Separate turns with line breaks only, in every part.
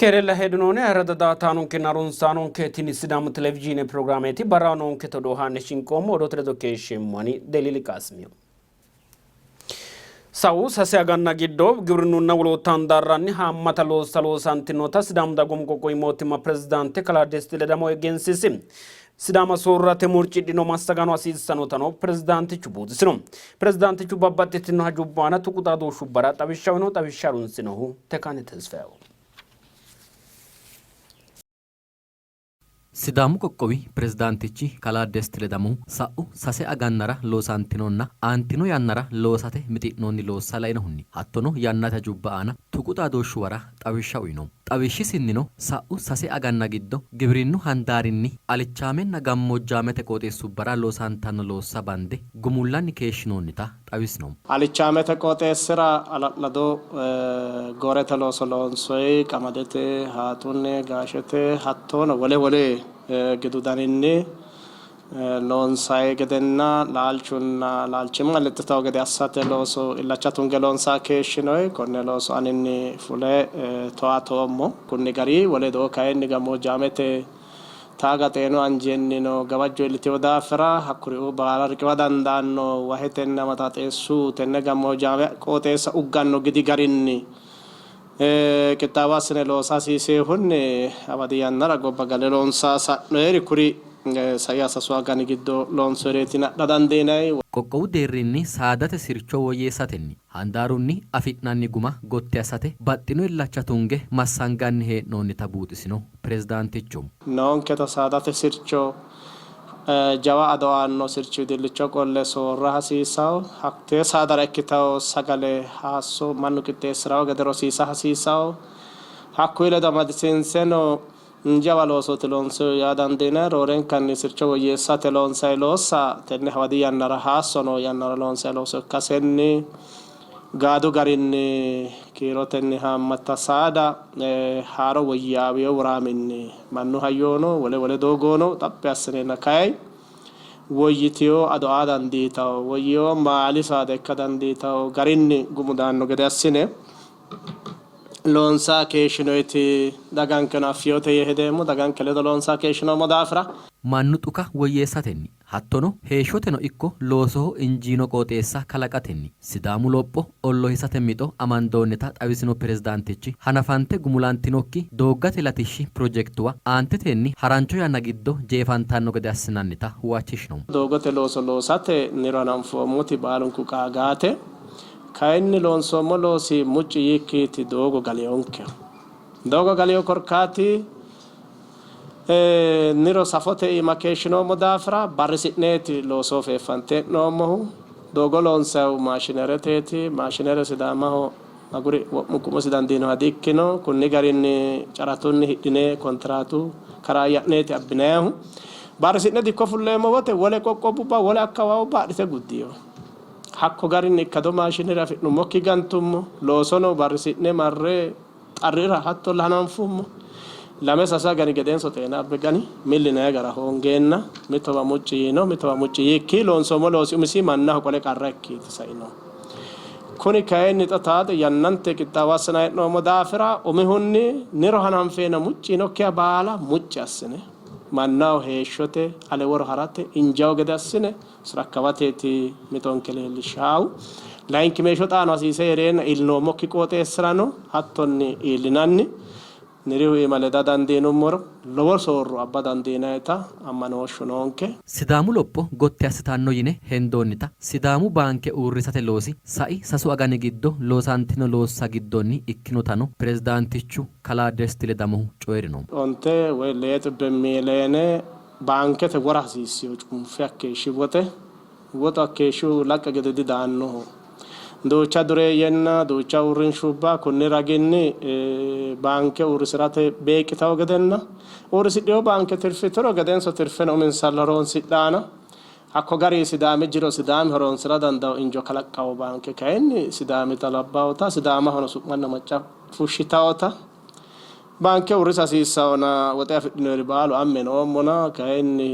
Keerella heedhinoonni ayirradda daaataanonkenna harunsaanonke tini Sidaamu televizhiine pirogiraameeti barraho noonke todoo haa'ne shinqoommo odoote ledo keeshsheemmo ani Deliili Qaasimiyo. Sa'u sase aganna giddo gibrinnunna wolootta handaarranni haammata loossa loosantinota Sidaamu Dagoomu Qoqqowi Mootimma Pirezidaante Kalaa Desti Ledamo egensiisi. Sidaama soorrate murcidhino massagaano hasiissanotano pirezidaantichu buuxisino. Pirezidaantichu babbaxxitino hajubba aana tuqu xaadooshshubbara xawishsha uyino. Xawishsha harunsinohu Tekane Tesfayeho.
Sidaamu qoqqowi pirezidaantichi kalaa Desti Ledamohu sa'u sase agannara loosantinonna aantino yannara loosate mixi'noonni loossa lainohunni hattono yannate hajubba aana tuqu xaadooshshuwara xawishsha uyno. Xawishshisinnino sa'u sase aganna giddo giwirinnu handaarinni alichaamenna gammoojjaamete qooxeessubbara loosantanno loossa bande gumullanni keeshshinoonnita xawisno.
Alichaamete qooxeessira hala'lado goorete looso loonsoyi, qamadete, haaxunni, gaashete hattono wole wole gidu daninni loonsayi gedenna laalchunna laalchimma lexxitanno gede assate looso illacha tunge loonsayi keeshshinoyi. Konne looso aninni fule towaatoommo. Kunni gari wole doo kayinni gammoojjaamete Taaga xeenu anjennino gawajjo iillitino daafira hakkuriuu baala riqiwa dandaanno wahetenna maxaaxeessu tenne gammoojjaame qooxeessa ugganno gidi garinni qixxaawo assine loosa hasiisinohunni hawadi yannara gobba gale loonsa sa'noyeri kuri sai sasu agani giddo loonsoyireeti yine adha dandiinanni.
Qoqqowu deerrinni saadate sircho woyyeessatenni Handaarunni afi'nanni guma gotti assate baxxino illacha tunge massanganni hee'noonnita buuxisino pirezidaantichu.
Noonketa saadate sircho jawa ado aanno sirchi wedillicho qolle soorra hasiissanno. Hattee saadara ikkitanno sagale haasso mannu qixxeessi'ranno gede rosiisa hasiissanno. Hakkuyi ledo amadisiinseno Jawa loosooti loonsoyihu yaa dandiinanni. Roorenkanni sircho woyyeessate loonsanni loossa tenne hawadi yannara haasso noo yannara loonsanni looso ikkasenni gaadu garinni kiirotenni haammata saada haaro woyyaawino woraaminni mannu hayyono wole wole doogono xaphi assineenna kay woyyitino ado aa dandiitanno, woyyino maali saada ikka dandiitanno garinni gumu daanno gede assine loonsanni keeshshinoyiti dagankeno affinote yee hedeemmo. Daganke ledo loonsanni keeshshinoommo daafira.
Mannu dhuka woyyeessatenni hattono heeshshoteno ikko loosoho injiino qooxeessa kalaqatenni Sidaamu lopho ollohisate mixo amandoonnita xawisino pirezidaantichi, hanafante gumulantinokki dooggate latishshi pirojektuwa aantetenni harancho yanna giddo jeefantanno gede assinannita huwachishino.
Doogote looso loosate niro hananfoommoti baalunku qaagate. Kayinni loonsoommo loosi mucci yiikkiiti doogo galiyonkehu. Doogo galiyo korkaati niro safote iima keeshshinoommo daafira barrisi'neeti loosoho feeffante hee'noommohu. Doogo loonsayihu maashinereteeti. Maashinere Sidaamaho aguri wo'munku umosi dandiinoha di-ikkino. Kunni garinni caratunni hidhine kontiraatu karaayya'neeti abbinayihu. Barrisi'ne dikko fulleemmo wote wole qoqqowubba wole akkawaawubba adhite guddino. Hakko garinni ikkado maashinere afi'nummokki gantummo. Loosono barrisi'ne marre xarrira hattolla hananfummo. Lame sase agani gedenso xeena abbe gani. Milli yinanni gara hoongeenna mitowa mucci yiino, mitowa mucci yiikki loonsoommo loosi umisi mannaho qole qarra ikkiiti saino. Kuni kayinni xa taate yannante qixxaawo assinanni hee'noommo daafira umihunni niro hananfeena mucci yiinokkiha baala mucci assine mannaho heeshshote ale woro harate injawo gede assine Rakkavateeti mixonke leellishshaahu. Layinkimeeshsho xaano hasiise hee'reenna iillinoommokki qooxeessirano hattonni iillinanni nirihu iima leda dandiinummoro lowo soorro abba dandiinannita ammanooshshu noonke.
Sidaamu lopho gotti assitanno yine hendoonnita Sidaamu baanke uurrisate loosi sai sasu agani giddo loosantino loossa giddonni ikkinotano pirezidaantichu kalaa Desti Ledamohu coyi'rino.
Onte woy lee xibbe miileene Baankete wora hasiissino cunfe hakkeeshshi woxe, woxu hakkeeshshihu laqqa gede didaannoho. Duucha dureeyyenna duucha uurrinshubba kunni raginni baanke uurrisi'rate beeqqitanno gedenna uurrisidhino baanke tirfituro gedenso tirfeno uminsalla horoonsidhanno. Hakko garinni Sidaami jiro Sidaami horoonsi'ra dandaanno injo kalaqqanno baanke kayinni Sidaamita labbawota, Sidaamahono su'manna macca fushshitawota Baanke uurrisa hasiissawona woxe afidhinoyiri baalu amme noommona kayinni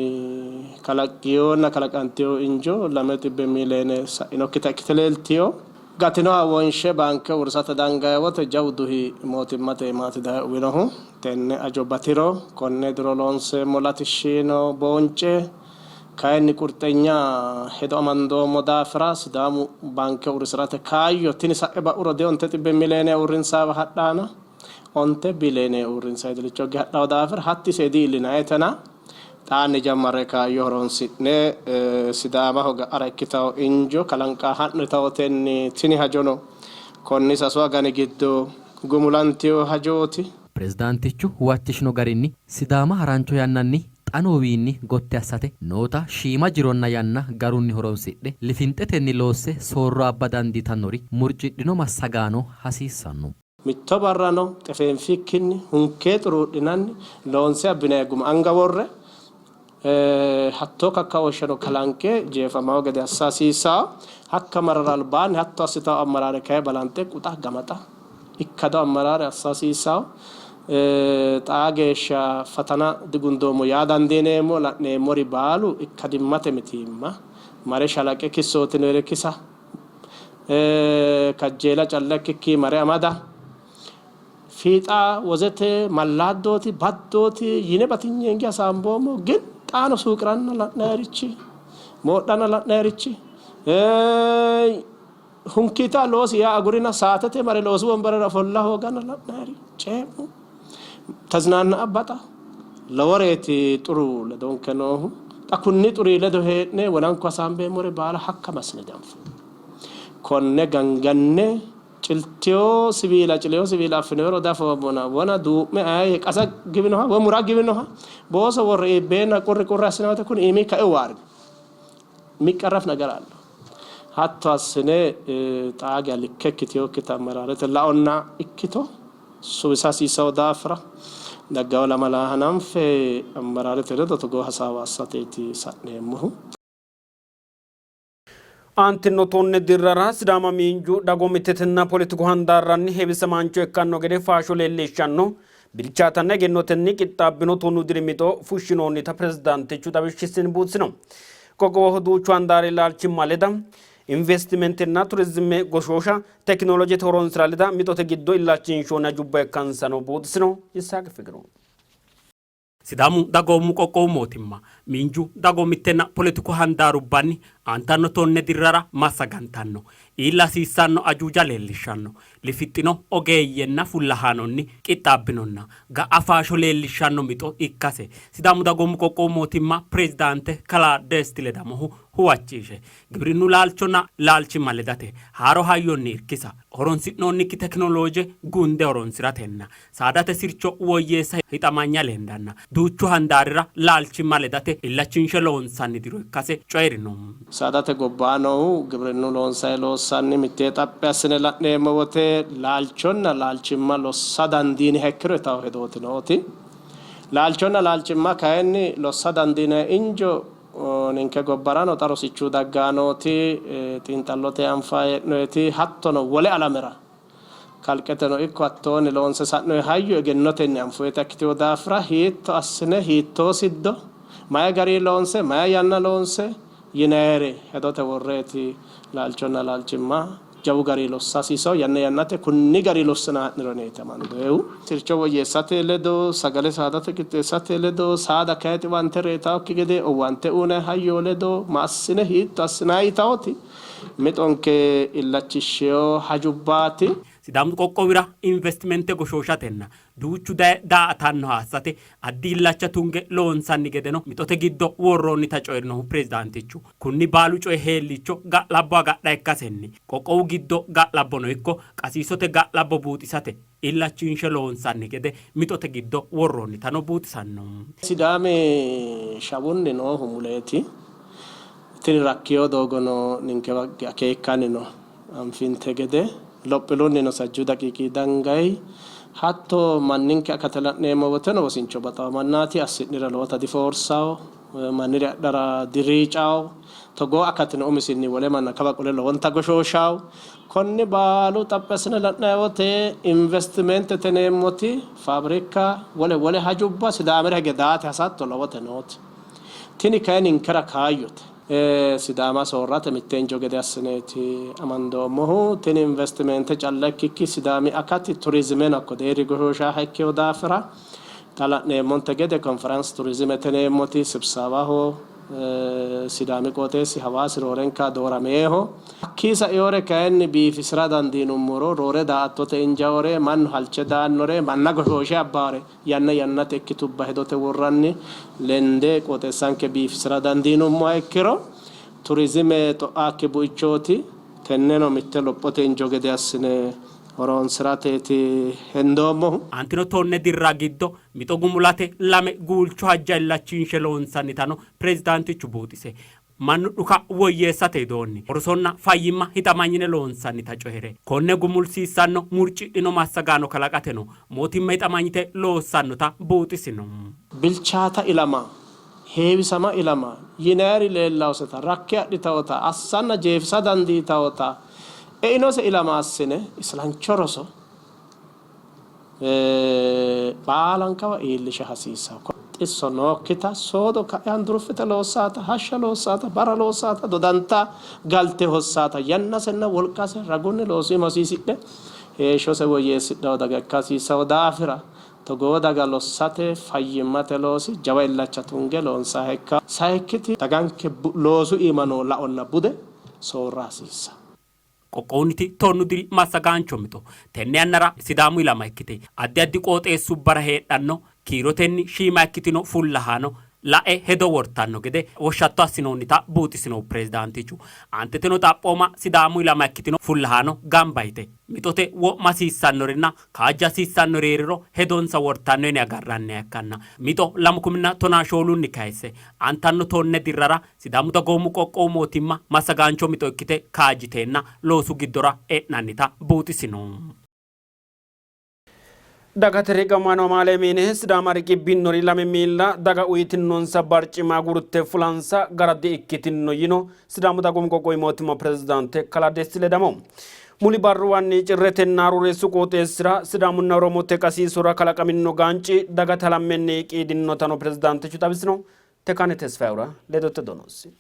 kalaqqinonna kalaqantino injo 200 miiliyeene sa'inokkita ikkite leeltino. Gatinoha wonshe baanke uurrisate dangayi wote jawu duhi mootimmate iimaati daye uwinohu. Tenne ajo batiro konne diro loonseemmo latishshino boonce kayinni qurxenya hedo amandoommo daafira Sidaamu baanke uurrisi'rate kaayyo tini sa'e ba'uro dionte xibbe mileene uurrinsaawa hadhaana onte bileene uurrinsa heedilicho hadhawo daafira hatti ise di''iillinayitena xaanni jammarre kaayyo horonsi'ne Sidaamaho ga'ara ikkitawo injo kalanqa ha'nitawotenni tini hajono konni sasu agani giddo gumulantino hajooti.
Pirezidaantichu huwachishino garinni, Sidaama harancho yannanni xa noowiinni gotti assate noota shiima jironna yanna garunni horonsidhe lifinxetenni loosse soorro abba dandiitannori murcidhino massagaano hasiissanno.
Mitto barrano xefeenfikkinni hunkee xuruudhinanni loonse abbinanni guma anga worre hattoo kakkaooshsheno kalanqe jeefamanno gede assa hasiissanno. Hakka marara albaanni hatto assitanno ammaraare kayinni balanxe quxa gamaxa ikkado ammaraare assa hasiissanno. Xaa geeshsha fatana digundoommo yaa dandiineemmo. La'neemmori baalu ikkadimmate mitiimma mare shalaqe kissootinore kisa Kajjeela calla ikkikki mare amada, fiixa wozete mallaaddooti, baddooti yine batinyenke hasaamboommo. Gin xaano suuqiranna la'nayirichi, moodhanna la'nayirichi, hunkiita loosi yaa agurina saatete mare loosu wombarera ofolla hooganna la'nayiri cee'mu tazinaanna'a baxa loworeeti xuru ledonke noohu. Xa kunni xuri ledo hee'ne wonanko hasaambeemmore baala hakka massine dianfoommo. Konne ganganne ciltino siwiila cilino siwiila affinoyero diafoommona, wona duu'me aye qasa giwinoha woy mura giwinoha booso worre iibbeenna qurri qurri assinanni woyte kuni iimi kae uwaarino. Miqqarraf ነገር አለው። Hatto assine xaa geya likke ikkitinokkita ammaraarete laonna ikkito suwisa hasiissanno daafira dagganno lamala hananfe ammaraarete ledo togoo hasaawa assateeti sa'neemmohu.
Aantino tonne dirrara Sidaama miinju, dagoomittetenna poletiku handaarranni heewisamaancho ikkanno gede faasho leellishshanno bilchaatanna egennotenni qixxaabbino tonnu diri mixo fushshinoonnita pirezidaantichu xawishshisinni buuxisino. Qoqqowoho duuchu handaari laalchimma leda, investimentenna turizime goshoosha, tekinolojete horonsira leda mixote giddo illachinshoonni hajubba ikkansano buuxisino. Yisaaq Fiqru.
Sidaamu dagoomu qoqqowu mootimma miinju, dagoomittenna poletiku handaarubbanni aantanno tonne dirrara massagantanno iilla hasiissanno ajuuja leellishshanno lifixxino ogeeyyenna fullahaanonni qixxaabbinonna ga'a faasho leellishshanno mixo ikkase Sidaamu dagoomu qoqqowu mootimma pirezidaante kalaa Desti Ledamohu huwachishe, gibrinnu laalchonna laalchimma ledate haaro hayyonni irkisa, horonsi'noonnikki tekinolooje gunde horonsi'ratenna Saadate sircho woyyeessa hixamanya lendanna duuchu handaarira laalchimma ledate illachinshe loonsanni diro ikkase coyi'rino.
Saadate gobbaa noohu gibrinnu loonsanni loossanni mittee xaphi assine la'neemmo wote laalchonna laalchimma lossa dandiiniha ikkiro yitanno hedooti nooti. Laalchonna laalchimma kayinni lossa dandiinanni injo ninke gobbarano xa rosichu dagganni nooti, xiinxallote anfanni hee'noyiti hattono wole alamera Kalqeteno ikko hattoonni loonse sa'noyi hayyo egennotenni anfoyita ikkitino daafira hiitto assine, hiittoo siddo, mayi garii loonse, mayi yanna loonse yinayire hedote worreeti laalchonna laalchimma jawu garii lossa hasiisanno. Yanna yannate kunni garii lossinanni ha'niro yineeti amandoyihu. Sircho woyyeessate ledo, sagale saadate qixxeessate ledo, saada kayi xiwante reyitawokki gede owaante uyinayi hayyo ledo ma assine hiitto assinayi yitawoti Mixonke illachishshino hajubbaati.
Sidaamu qoqqowira investimente goshooshatenna duuchu daye daa''atannoha assate addi illacha tunge loonsanni gedeno mixote giddo worroonnita coyi'rinohu pirezidaantichu, kunni baalu coyi heelliicho ga'labbo agadha ikkasenni qoqqowu giddo ga'labbono ikko qasiisote ga'labbo buuxisate illachinshe loonsanni gede mixote giddo worroonnitano buuxisanno.
Sidaami shawunni noohu muleeti. Tini rakkino doogono ninkewa akeekkanni no. Anfinte gede lophilunnino sajjuu daqiiqi dangayi. Hatto manninke akata la'neemmo woteno wosincho baxawo mannaati. Assi'nire lowota difoorsawo, mannire adhara diriicawo. Togoo akatino umisinni wole manna kawa qole lowonta goshooshawo. Konni baalu xaphi assine la'nanni wote investimentete yineemmoti faabrikka, wole wole hajubba Sidaamira hige daate hasatto lowote noote. Tini kayi ninkera kaayyote. Sidaama soorrate mitte injo gede assineeti amandoommohu. Tini investimente calla ikkikki Sidaami akati turizimeno hakko deerri goshooshaaha ikkino daafira xa la'neemmonte gede konferanse turizimete yineemmoti sibsawaho Sidaami qooxeessi Hawaasi roorenka dooraminoho. Hakkii sainore kayinni biifisira dandiinummoro roore daa''attote injaawore, mannu halche daannore, manna goshooshe abbaare yanna yannate ikkitubba hedote worranni lende qooxeessanke biifisira dandiinummoha ikkiro turizime xo'aakki buichooti. Tenneno mitte lophote injo gede assine horoonsi'rateeti hendoommohu.
Aantino tonne dirra giddo mixo gumulate lame guulcho hajja illachiinshe loonsannitano pirezidaantichu buuxise, mannu dhuka woyyeessate widoonni rosonna fayyimma hixamanyine loonsannita coyi're, konne gumulsiissanno murcidhino massagaano kalaqateno mootimma hixamanyite loossannota buuxisino.
Bilchaata ilama, heewisama ilama yinayiri leellawoseta, rakke adhitawota, assanna jeefisa dandiitawota einose ilama assine islancho roso baalankawa iillisha hasiissanno. Xisso nookkita, soodo ka'e handuruffite loossaata, hashsha loossaata, barra loossaata, dodanta galte hossaata, yannasenna wolqase ragunni loosu iima hosiisidhe heeshshose woyyeessidhanno daga ikka hasiissanno daafira togoo daga lossate fayyimmate loosi jawa illacha tunge loonsanniha ikkanno. Sayikkiti daganke loosu iima noo laonna bude soorra hasiissanno.
Qoqqowunniti tonnu diri massagaancho mixo tenne yannara Sidaamu ilama ikkite addi addi qooxeessubbara heedhanno kiirotenni shiima ikkitino fullahaano la'e hedo wortanno gede woshshatto assinoonnita buuxisinohu pirezidaantichu, aanteteno xaphooma Sidaamu ilama ikkitino fullahaano gamba yite mixote wo'ma hasiissannorinna Kaajja hasiissannori hee'riro hedonsa wortanno yine agarranniha ikkanna mixo lamu kuminna tonaa shoolunni kayisse aantanno tonne dirrara Sidaamu Dagoomu Qoqqowu Mootimma massagaancho mixo ikkite kaajjiteenna loosu giddora e'nannita buuxisino.
Dagate riqamaano amaale mine Sidaama riqibbinori lame miilla daga uyitinnonsa barcima agurte fulansa gara di''ikkitinno yino Sidaamu Dagoomu Qoqqowi Mootimma Pirezidaante Kalaa Desti Ledamo. Muli barruwanni Cirretenna Aruureessu qooxeessira Sidaamunna Oromote qasiisora kalaqaminno gaanci dagate halammenni qiidinnotano pirezidaantichu xawisino. Tekane Tesfayura ledote donosi.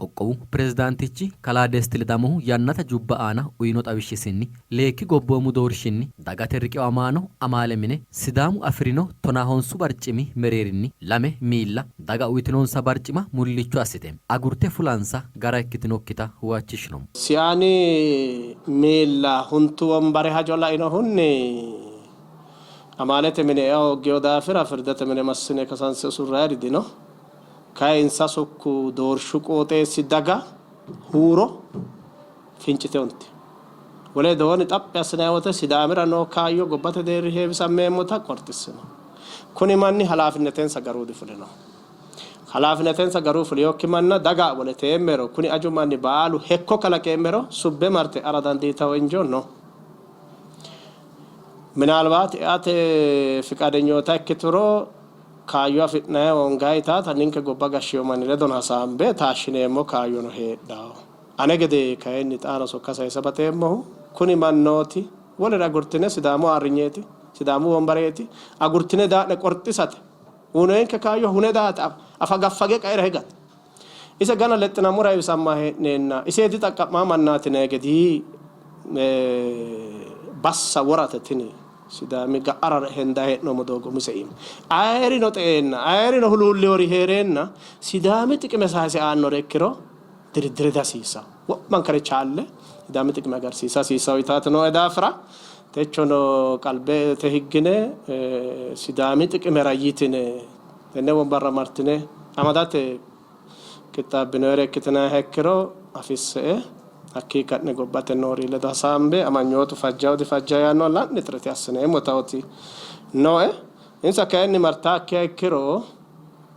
Qoqqowu pirezidaantichi kalaa Desti Ledamohu yannate hajubba aana uyino xawishshisinni, leekki gobboomu doorshinni dagate riqiwamaano amaale mine Sidaamu afi'rino tonaa honsu barcimi mereerinni lame miilla daga uyitinonsa barcima mullicho assite agurte fulansa gara ikkitinokkita huwachishino.
Siaani miilla huntu wombare hajo lainohunni amaalete mine ea hooggino daafira firdete mine massine kasanse usurrayiri dino. Kayi insa sokku doorshu qooxeessi daga huuro fincite huntino. Wole widoonni xaphi assinanni wote Sidaamira noo kaayyo gobbate deerri heewisammeemmota qorxissino. Kuni manni halaafinetensa garuu difulino. Halaafinetensa garuu fulinokki manna daga woleteemmero kuni aju manni baalu hekko kalaqeemmero subbe marte e'ara dandiitanno injo no. Minaalbaati eate fiqaadenyoota ikkituro kaayyo afi'nanni hoonganni yitaata ninke gobba gashshino manni ledono hasaambe taashshineemmo kaayyono heedhanno. Ane gede kayinni xaano sokka sayisa baxeemmohu kuni mannooti wolere agurtine Sidaamu ayirrinyeeti, Sidaamu wombareeti, agurtine daa'ne qorxisate uyinoyinke kaayyo hune daate afagaffage qaera higate. Ise gana lexxinammora heewisamma hee'neenna ise dixaqqa'maa mannaati yinanni gedii bassa worate tini Sidaami ga'ara hendanni hee'noommo doogo umise iima. Ayerino xe'eenna, ayerino huluulliwori hee'reenna Sidaami xiqime sayise aannore ikkiro diriddire dihasiissanno. Wo'mankare chaalle Sidaami xiqime agarsiisa hasiissanno yitaate nooe daafira techono qalbete higgine Sidaami xiqimera yitine tenne wombarra martine amadate qixxaabbinoyere ikkitinanniha ikkiro afisse''e. Hakkii ka'ne gobbate noori ledo hasaambe amanyootu fajjawo difajjawo yaannoha la'ne xirete assineemmo taoti nooe. Insa kayinni martaakkiha ikkiro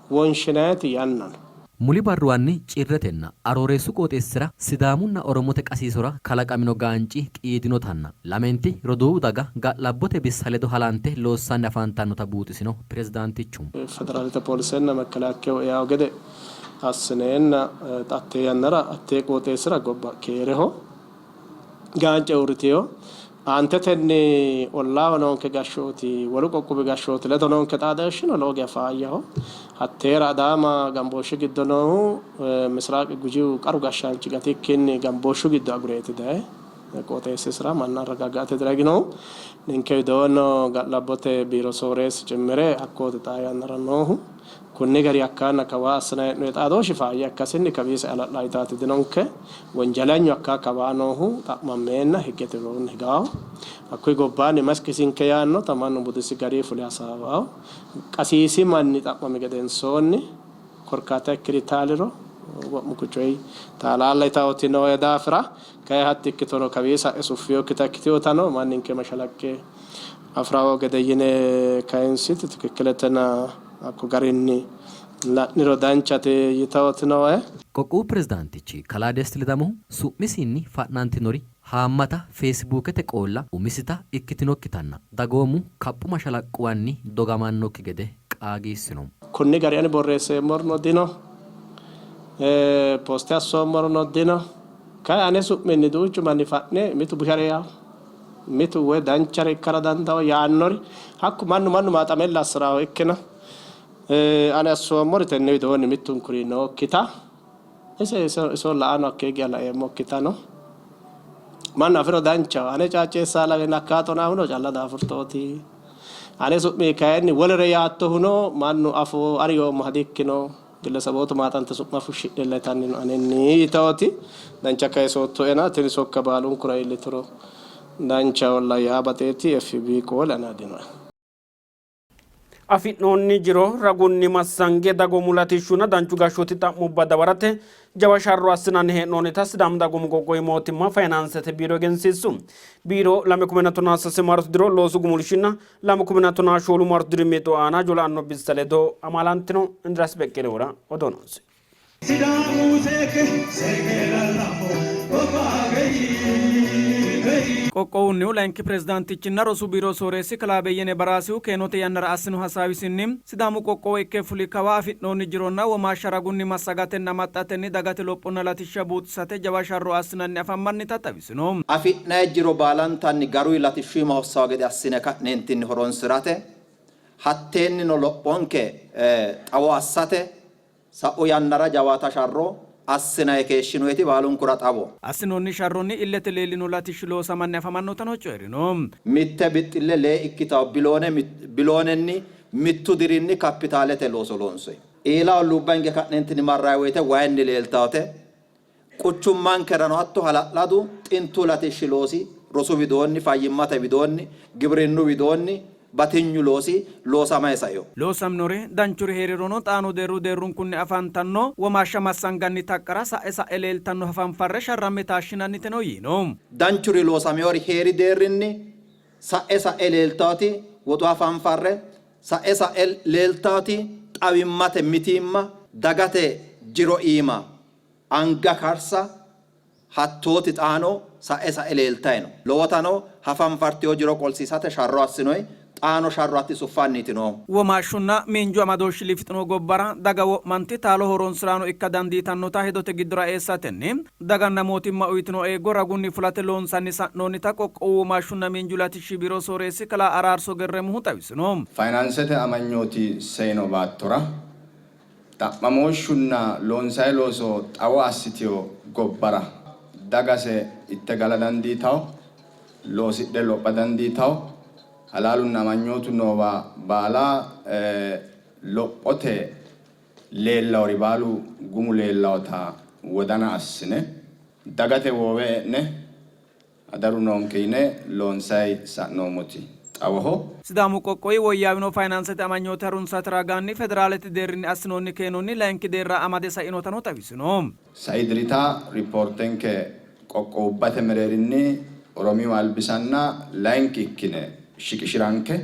wonshinayiti yanna no.
Muli barruwanni Cirretenna Arooreessu qooxeessira Sidaamunna Oromote qasiisora kalaqamino gaanci qiidinotanna lamenti roduuwu daga ga'labbote bissa ledo halante loossanni afantannota buuxisino pirezidaantichu.
Federaalete poolisenna mekkelaakkeyu eanno gede assineenna xa hattee yannara hattee qooxeessira gobba keereho. Gaance uurritino. Aantetenni ollaaho noonke gashshooti wolu qoqqowi gashshooti ledo noonke xaadooshshino lowo geya faayyaho. Hatteera Adaama gambooshshi giddo noohu Misiraaqi Gujihu qaru gashshaanchi gatikkinni gambooshshu giddo agureeti daye qooxeessisira manna arragaga'ate diraginohu. Ninke widoonnino ga'labbote biiro sooreessi cimmire hakkooti xaa yannara noohu. Kunni gari hakkaanna kawaa assinanni hee'noonni xaadooshshi faayya ikkasinni kawiisi hala'la yitaati dinonke. Wonjalanyu hakkaa kawaa noohu xa'mammeenna higgete widoonni higawo. Hakkuyi gobbaanni maskisinke yaannota mannu budisi garii fule hasaawawo. Qasiisi manni xa'mami gedensoonni korkaata ikkiri taaliro wo'munku coyi taalaalla yitaoti nooe daafira kayi hatti ikkitono kawii sa'e suffinokkita ikkitinotano manninke mashalaqqe afi'rawo gede yine kayinsiti tikikkiletena hakko garinni la'niro danchate yitaoti nooe.
Qoqqowu pirezidaantichi kalaa Desti Ledamohu su'misinni fa'nantinori haammata feesibuukete qoolla umisita ikkitinokkitanna dagoomu kaphu mashalaqquwanni dogamannokki gede qaagiissino.
Kunni gari ani borreesseemmorino dino, poste assoommorino dino. Kayi ane su'minni duuchu manni fa'ne mitu bushare yaanno, mitu woy danchare ikkara dandaanno yaannori hakku mannu mannu maaxamella assi'rannoho ikkina ani assoommori tenne widoonni mittunkuri nookkita ise iso la'ano hakkee geya laeemmokkitano mannu afiro danchaho. Ane caacceessa lawenna hakkaa xonaahuno calla daafurtooti. Ane su'mi kayinni wolere yaattohuno mannu afo ani yoommoha dikkino. Gillesabootu maaxante su'ma fushshidhella yitanni no anenni yitooti. Dancha kayisoottoena tini sokka baalunkura iillituro danchaholla yaa baxeeti. FB qooli ane dinoe.
Afi'noonni jiro ragunni massange dagoomu latishshunna danchu gashshooti xa'mubba dawarate jawa sharro assinanni hee'noonnita Sidaamu Dagoomu Qoqqowi Mootimma Fayinaansete Biiro egensiissu. Biiro 2013 maarote diro loosu gumulshinna 2014 maarote diri mixo aana hajo la'anno bissa ledo amaalantino. Indiraas Beqqelehura odoo noonsi. Sidaamu
seekke seekke lallabbo gobba geyi geyi. Qoqqowunnihu layinki pirezidaantichinna rosu biiro sooreessi kalaa Beyyene Baraasihu keenote yannara assino hasaawisinni, Sidaamu qoqqowo ikke fuli kawa afi'noonni jironna womaashsha ragunni massagatenna amaxxatenni dagate lophonna latishsha buuxisate jawa sharro assinanni afammannita xawisino.
Afi'nanni jiro baalantanni garuyi latishshu iima hossanno gede assine ka'neentinni horonsi'rate hatteennino lophonke xawo assate Sa'u yannara jawaata sharro assinanni keeshshinoyiti baalunkura xawo.
Assinoonni sharronni illete leellino latishshi loosamanni afamannotano coyi'rino.
Mitte bixxille lee ikkitanno biloone biloonenni mittu dirinni kappitaalete looso loonsoyi. Eela olluubba hinge ka'neentinni marranni woyte wayinni leeltawote. Quchummankerano hatto hala'ladu xintu latishshi loosi rosu widoonni, fayyimmate widoonni, gibrinnu widoonni batinyu loosi loosamay saino.
Loosaminori danchuri hee'rirono xaano deerru deerrunkunni afantanno womaashsha massanganni taqqara sa'e sa'e leeltanno hafanfarre sharramme taashshinanniteno yiino.
Danchuri loosaminori hee'ri deerrinni sa'e sa'e leeltannoti woxu hafanfarre, sa'e sa'e leeltannoti xawimmate mitiimma, dagate jiro iima anga karsa hattooti xaano sa'e sa'e leeltayi no. Lowotano hafanfartino jiro qolsiisate sharro assinoyi, xaano sharro hatti suffanniiti noohu.
Womaashshunna miinju amadooshshi lifixino gobbara daga wo'manti taalo horonsi'raano ikka dandiitannota hedote giddora eessatenni daganna mootimma uytino eeggo ragunni fulate loonsanni sa'noonnita Qoqqowu Womaashshunna Miinju Latishshi Biiro Sooreessi Kalaa Araarso Gerremuhu xawisino.
Fayinaansete amanyooti seyino baattora Xa'mamooshshunna loonsanni looso xawo assitino gobbara dagase itte gala dandiitanno, loosidhe lopha dandiitanno, halaalunna amanyootu noowa baala lophote leellawori baalu gumu leellawota wodana assine dagate woowe e'ne Adaru noonke yine loonsayi sa'noommoti xawoho.
Sidaamu qoqqowi woyyaawino fayinaansete amanyoote harunsate ragaanni federaalete deerrinni assinoonni keenonni layinki deerra amade sainotano xawisino.
Sai dirita ripoortenke qoqqowubbate mereerinni Oromiyu albisanna layinki ikkine shiqishiranke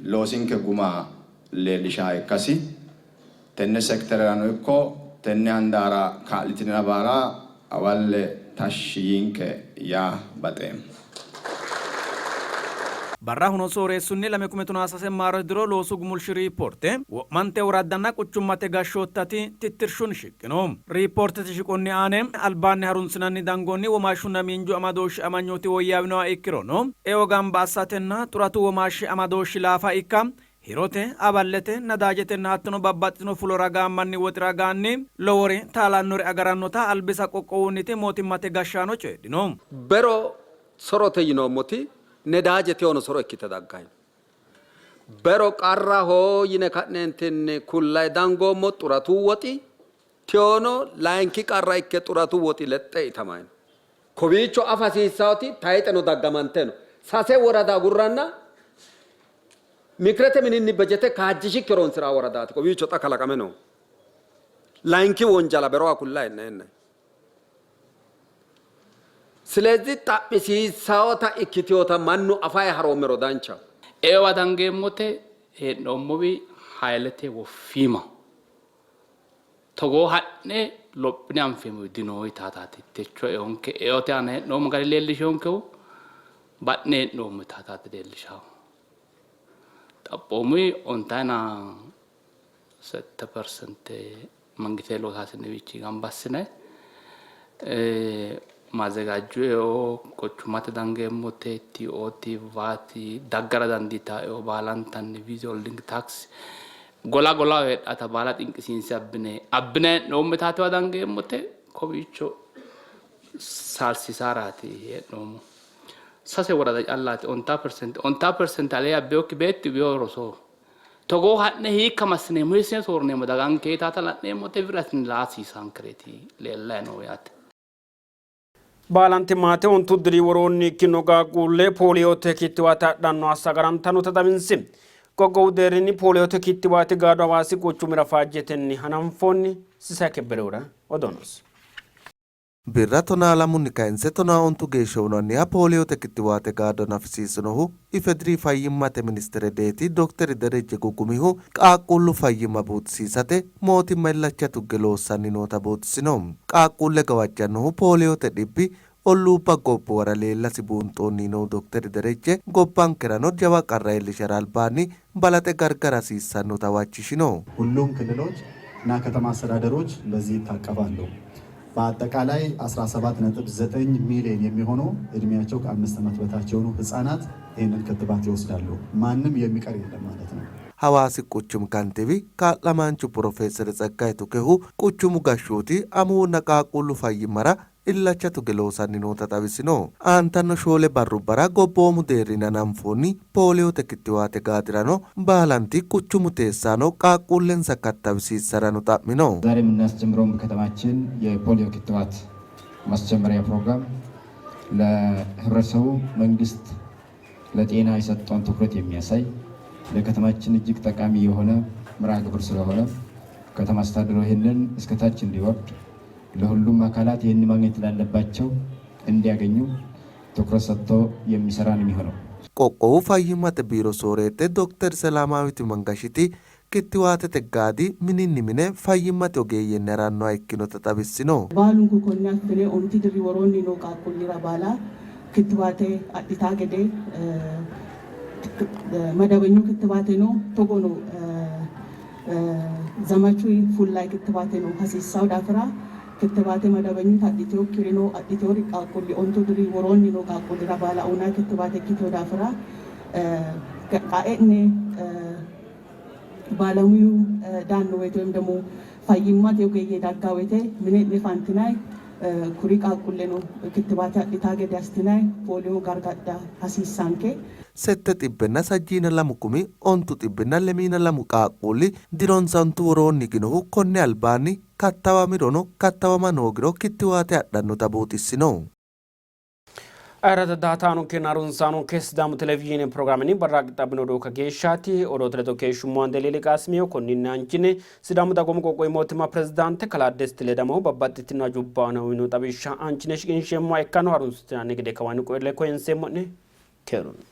loosinke guma leellishaha ikkasi Tenne sektererano ikko tenne handaara kaa'litinira baala hawalle tashshi yiinke yaa baxeemmo.
Barrahono sooreessunni 2013 maarote diro loosu gumulshi riipoorte wo'mante woraddanna quchummate gashshoottati tittirshunni shiqqino. Riipoortete shiqonni aane albaanni harunsinanni dangoonni womaashshunna miinju amadooshshi amanyooti woyyaawinoha ikkirono, eo gamba assatenna xuratu womaashshi amadooshshi laafa ikka, hirote, awallete, nadaajetenna hattono babbaxxitino fulora gaammanni woxi ragaanni lowori taalannori agarannota albisa qoqqowunniti mootimmate gashshaano coyidhino.
Bero sorote yinoommoti nedaaje tewono soro ikkite dagganno. Bero qarraho yine ka'neentinni kullay dangoommo xuratu woxi tewono layinki qarra ikke xuratu woxi lexxe itamay no. Kowiicho afa hasiissawoti tayixeno daggamante no. Sase worada agurranna Mikrete mininni bejete kaajjishikki horonsi'ra woradaati kowiicho xa kalaqame noohu. Layinki wonjala berowa kullay hee'neenna. Silezi xa'misiissawota ikkitinota mannu afayi haroommero danchaho.
Eowa dangeemmote hee'noommowi haylete woffiimaho. Togoo ha'ne lophine anfeemmowi dino yitaataati techo eonke eote aana hee'noommo gari leellishinonkehu ba'ne hee'noommo yitaataati leellishahu. Xaphoomuyi ontayina sette persente mangite loosaasinewiichi gamba assine maazegaajju eo quchummate dangeemmote TOT, VAT daggara dandiitanno eo baalantanni withholding tax gola golaho heedhata baala xinqisiinse abbine abbine hee'noommo yitaatewa dangeemmote kowiicho saalsiisaaraati hee'noommo. Sase worada callaati ontaa persente ontaa persente alee abbinokki beetti uwino rosoho. Togoo ha'ne hiikka massineemmo hiissine soorrineemmo daganke yitaata la'neemmote wirri assine laa hasiisaankereeti leellayi noo yaate.
Baalanti maate ontu diri woroonni ikkino qaaqquulle pooliyote kittiwaate adhanno assa agarantannota xawinsi. Qoqqowu deerrinni pooliyote kittiwaate gaado Hawaasi quchumira faajjetenni hananfoonni. Sisay Kebbedehura odoo noosi.
Birra tonaa lamunni kayinse tonaa ontu geeshsha uyinanniha pooliyote kittiwaate gaado hanafisiisinohu IFEDRI Fayyimmate Ministere Deeti Dokteri Derejje Guggumihu qaaqquullu fayyimma buuxisiisate mootimma illacha tugge loossanni noota buuxisino. Qaaqquulle gawajjannohu pooliyote dhibbi olluubba gobbuwara leellasi buunxoonni yiinohu Dokteri Derejje, gobbankerano jawa qarra iillishara albaanni balaxe gargara hasiissannota huwachishino.
ሁሉም ክልሎች እና ከተማ አስተዳደሮች በዚህ ይታቀፋሉ። በአጠቃላይ 17.9 ሚሊዮን የሚሆኑ እድሜያቸው ከአምስት ዓመት በታች የሆኑ ህጻናት ይህንን ክትባት ይወስዳሉ። ማንም የሚቀር የለም ማለት ነው።
Hawaasi quchumi kantiiwi kaa'lamaanchu Pirofeeser Tseggaye Tukehu quchumu gashshooti amuwunna qaaqquullu fayyimmara illacha tuge loosanni noota xawisino. Aantanno shoole barrubbara gobboomu deerrinni hananfoonni pooliyote kittiwaate gaadirano baalanti quchumu teessaano qaaqquullensa kattawisiissarano xa'mino.
ዛሬ የምናስጀምረውም በከተማችን የፖሊዮ ክትባት ማስጀመሪያ ፕሮግራም ለህብረተሰቡ መንግስት ለጤና የሰጠውን ትኩረት የሚያሳይ ለከተማችን እጅግ ጠቃሚ የሆነ መርሃ ግብር ስለሆነ ከተማ አስተዳደሩ ይህንን እስከታች እንዲወርድ ለሁሉም አካላት ይህን ማግኘት ላለባቸው እንዲያገኙ ትኩረት ሰጥቶ የሚሰራ ነው የሚሆነው።
Qoqqowu fayyimmate biiro sooreette dokter Selaamaawit Mangashiti kittiwaatete gaadi mininni mine fayyimmate ogeeyyenni harannoha ikkinota xawissino.
Baalunku konne affine onti diri woroonni noo qaaqquullira baala kittiwaate adhitaa gede madawenyu kittiwaateno togono zamachu fullayi kittiwaateno hasiissanno daafira kittiwaate madawenyuta adhitinokkirino adhitinori qaaqquulli ontu diri woroonni noo qaaqquullira baala uynanni kittiwaate ikkitino daafira qae'ne baalamuyu daanno woyte ወይም ደግሞ fayyimmate ogeeyye daggaa woyte mine'ne fantinay kuri qaaqquulleno kittiwaate adhitaa gede assitinay pooliyo gargadha hasiissanke.
Sette xibbenna sajjiina lamu kumi ontu xibbenna lemiina lamu qaaqquulli dironsa ontu woroonni higinohu konni albaanni kattawamirono kattawama hoogiro kittiwaate adhannota buuxissino.
Ayirrado daa''ataanonkenna harunsaanonke Sidaamu Televizhiine pirogiraamenni barra qixxaabbino odoo kageeshshaati. Odoote ledo keeshshummo Andeleele Qaasimiyo. Konninni aanchine Sidaamu Dagoomu Qoqqowi Mootimma Pirezidaante Kalaa Desti Ledamohu babbaxxitino hajubba aana uyino xawishsha aanchine shiqinsheemmoha ikkanno. Harunsitinanni gede kawaanni qolle koyinseemmo'ne. Keerunni.